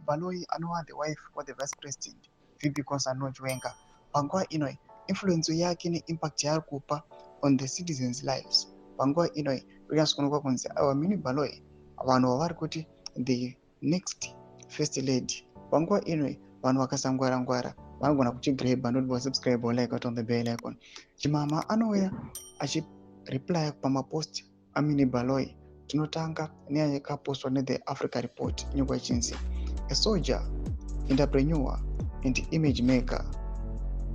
Baloyi, anova the wife of the Vice President VP Constantino Chiwenga, panguva ino influence yake neimpact yaari kupa on the citizens' lives panguva ino iri kunzi aiwa, Mini Baloyi, vanhu vavari kuti the next First Lady. Panguva ino vanhu vakasangwara ngwara vanogona kuchigrabha. Not vasubscribe, like, on the bell icon. Chimama anouya achireplya pamapost aMini Baloyi. Tinotanga neyakapostwa neThe Africa Report, inyorwa ichinzi, "A soldier, entrepreneur and image maker,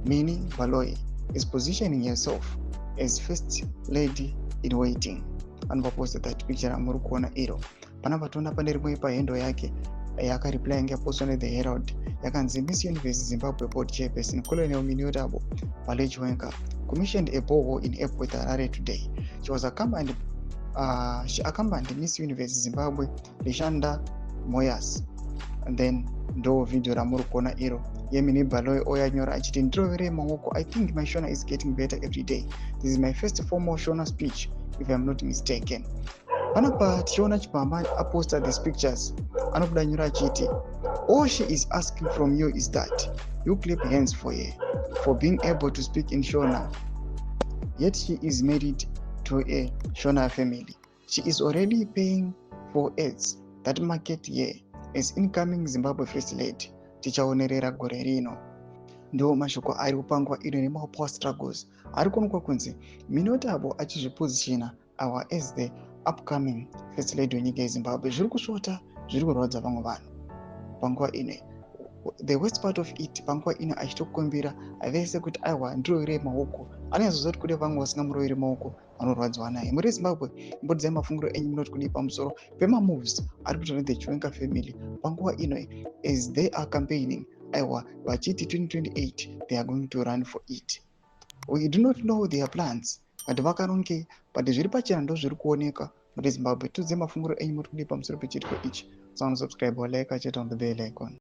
Mini Baloyi is positioning herself as First Lady in waiting." Anobva that picture ramuri kuona iro. Panapa toona pane rimwe pahandle yake yakareply, yange yapostwa neThe Herald, yakanzi, "Miss Universe Zimbabwe board chairperson Colonel Miniyothabo Baloyi Chiwenga commissioned a borehole in Epworth, Harare today. She accompanied Miss Universe Zimbabwe Lyshanda Moyas." And then ndo vhidhio ramuri kuona iro yeMini Baloyi. Oyanyora achiti, "Ndiroverei maoko. I think my Shona is getting better every day. This is my first formal Shona speech, if I'm not mistaken." Panapa tichiona Chimama aposta these pictures, anobuda nyora achiti, "All she is asking from you is that you clap hands for her for being able to speak in Shona, yet she is married to a Shona family. She is already paying for ads that market her as incoming Zimbabwe First Lady. Tichaonerera gore rino." Ndo mashoko ari kupangwa ino nemapower struggles ari kuonekwa kunzi Miniyothabo achizvipositiona awa as the upcoming First Lady wenyika yeZimbabwe. Zviri kusvota, zviri kurwadza vamwe vanhu panguva ino. The worst part of it, panguva ino achitokumbira vese kuti aiwa, ndiroverei maoko. Anonyatsoziva kuti kune vamwe vasingamuroveri maoko, vanorwadziwa naye. Muri Zimbabwe, mbodzai mafungiro enyu. Munoti kudii pamusoro pemamoves ari kuitwa nethe Chiwenga family panguva ino as they are campaigning, aiwa, vachiti 2028 they are going to run for it? We do not know their plans, but vakaronge, but zviri pachena ndo zviri kuoneka. Muri Zimbabwe, tiudzei mafungiro enyu. Muri kudii pamusoro pechiitiko ichi? Subscribe, like, chete on the bell icon.